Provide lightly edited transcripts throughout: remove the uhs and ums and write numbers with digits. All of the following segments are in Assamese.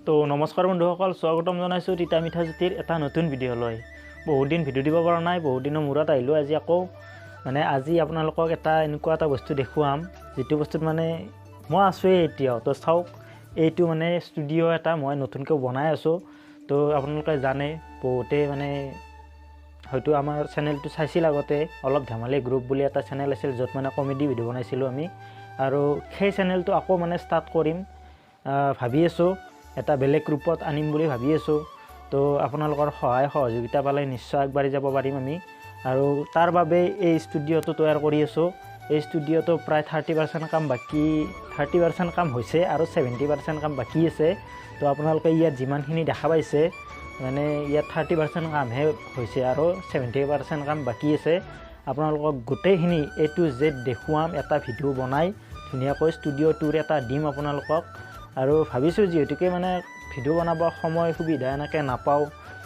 তো নমস্কাৰ বন্ধুসকল, স্বাগতম জনাইছোঁ তিতা মিঠা জুতিৰ এটা নতুন ভিডিঅ'লৈ। বহুত দিন ভিডিঅ' দিব পৰা নাই, বহুত দিনৰ মূৰত আহিলোঁ আজি আকৌ। মানে আজি আপোনালোকক এটা এনেকুৱা এটা বস্তু দেখুৱাম, যিটো বস্তুত মানে মই আছোঁৱেই এতিয়াও। তো চাওক, এইটো মানে ষ্টুডিঅ' এটা মই নতুনকৈ বনাই আছোঁ। তো আপোনালোকে জানে, বহুতে মানে হয়তো আমাৰ চেনেলটো চাইছিল আগতে, অলপ ধেমালি গ্ৰুপ বুলি এটা চেনেল আছিল, য'ত মানে কমেডি ভিডিঅ' বনাইছিলোঁ আমি। আৰু সেই চেনেলটো আকৌ মানে ষ্টাৰ্ট কৰিম ভাবি আছোঁ, এটা বেলেগ ৰূপত আনিম বুলি ভাবি আছোঁ। তো আপোনালোকৰ সহায় সহযোগিতা পালে নিশ্চয় আগবাঢ়ি যাব পাৰিম আমি। আৰু তাৰ বাবে এই ষ্টুডিঅ'টো তৈয়াৰ কৰি আছোঁ। এই ষ্টুডিঅ'টো প্ৰায় 30% কাম বাকী, 30% কাম হৈছে আৰু 70% কাম বাকী আছে। তো আপোনালোকে ইয়াত যিমানখিনি দেখা পাইছে, মানে ইয়াত 30% কামহে হৈছে আৰু 70% কাম বাকী আছে। আপোনালোকক গোটেইখিনি এ টু জেড দেখুৱাম, এটা ভিডিঅ' বনাই ধুনীয়াকৈ ষ্টুডিঅ' টুৰ এটা দিম আপোনালোকক। আৰু ভাবিছোঁ, যিহেতুকে মানে ভিডিঅ' বনাব সময় সুবিধা এনেকৈ নাপাওঁ,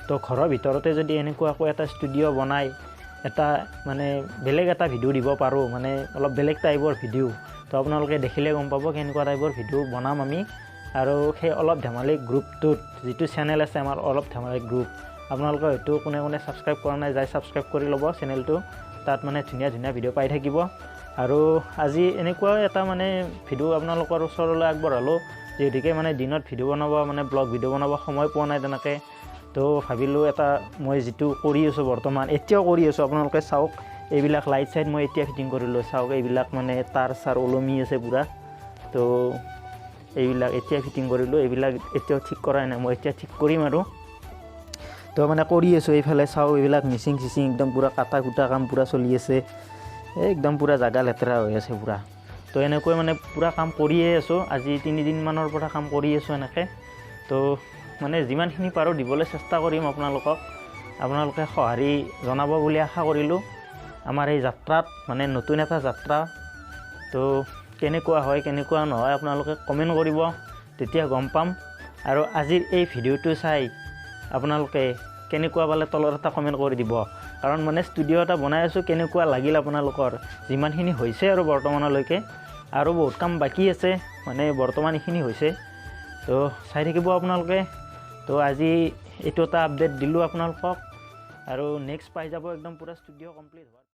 তো ঘৰৰ ভিতৰতে যদি এনেকুৱাকৈ এটা ষ্টুডিঅ' বনাই এটা মানে বেলেগ এটা ভিডিঅ' দিব পাৰোঁ, মানে অলপ বেলেগ টাইপৰ ভিডিঅ', তো আপোনালোকে দেখিলে গম পাব কেনেকুৱা টাইপৰ ভিডিঅ' বনাম আমি। আৰু সেই অলপ ধেমালি গ্ৰুপটোত যিটো চেনেল আছে আমাৰ অলপ ধেমালি গ্ৰুপ, আপোনালোকে হয়তো কোনে কোনে ছাবস্ক্ৰাইব কৰা নাই, যাই ছাবস্ক্ৰাইব কৰি ল'ব চেনেলটো। তাত মানে ধুনীয়া ধুনীয়া ভিডিঅ' পাই থাকিব। আৰু আজি এনেকুৱা এটা মানে ভিডিঅ' আপোনালোকৰ ওচৰলৈ আগবঢ়ালোঁ, যিহেতুকে মানে দিনত ভিডিঅ' বনাব, মানে ব্লগ ভিডিঅ' বনাব সময় পোৱা নাই তেনেকৈ। তো ভাবিলোঁ এটা মই যিটো কৰি আছোঁ বৰ্তমান, এতিয়াও কৰি আছোঁ, আপোনালোকে চাওক, এইবিলাক লাইট চাইট মই এতিয়া ফিটিং কৰিলোঁ। চাওক, এইবিলাক মানে তাঁৰ চাৰ ওলমি আছে পূৰা। তো এইবিলাক এতিয়া ফিটিং কৰিলোঁ, এইবিলাক এতিয়াও ঠিক কৰাই নাই, মই এতিয়া ঠিক কৰিম। আৰু তো মানে কৰি আছোঁ। এইফালে চাওক, এইবিলাক মিচিং চিচিং একদম পূৰা কাটা কুটা কাম পূৰা চলি আছে, একদম পূৰা জাগা লেতেৰা হৈ আছে পূৰা। তো এনেকৈ মানে পূৰা কাম কৰিয়ে আছোঁ, আজি 3 দিনমানৰ পৰা কাম কৰি আছোঁ এনেকৈ। তো মানে যিমানখিনি পাৰোঁ দিবলৈ চেষ্টা কৰিম আপোনালোকক। আপোনালোকে সঁহাৰি জনাব বুলি আশা কৰিলোঁ আমাৰ এই যাত্ৰাত, মানে নতুন এটা যাত্ৰা। তো কেনেকুৱা হয় কেনেকুৱা নহয় আপোনালোকে কমেণ্ট কৰিব, তেতিয়া গম পাম। আৰু আজিৰ এই ভিডিঅ'টো চাই আপোনালোকে কেনেকুৱা পালে তলত এটা কমেণ্ট কৰি দিব, কাৰণ মানে ষ্টুডিঅ' এটা বনাই আছোঁ, কেনেকুৱা লাগিল আপোনালোকৰ, যিমানখিনি হৈছে আৰু বৰ্তমানলৈকে। আৰু বহুত কাম বাকী আছে, মানে বৰ্তমান এইখিনি হৈছে। তো চাই থাকিব আপোনালোকে। তো আজি এইটো এটা আপডেট দিলোঁ আপোনালোকক, আৰু নেক্সট পাই যাব একদম পূৰা ষ্টুডিঅ' কমপ্লিট হোৱাৰ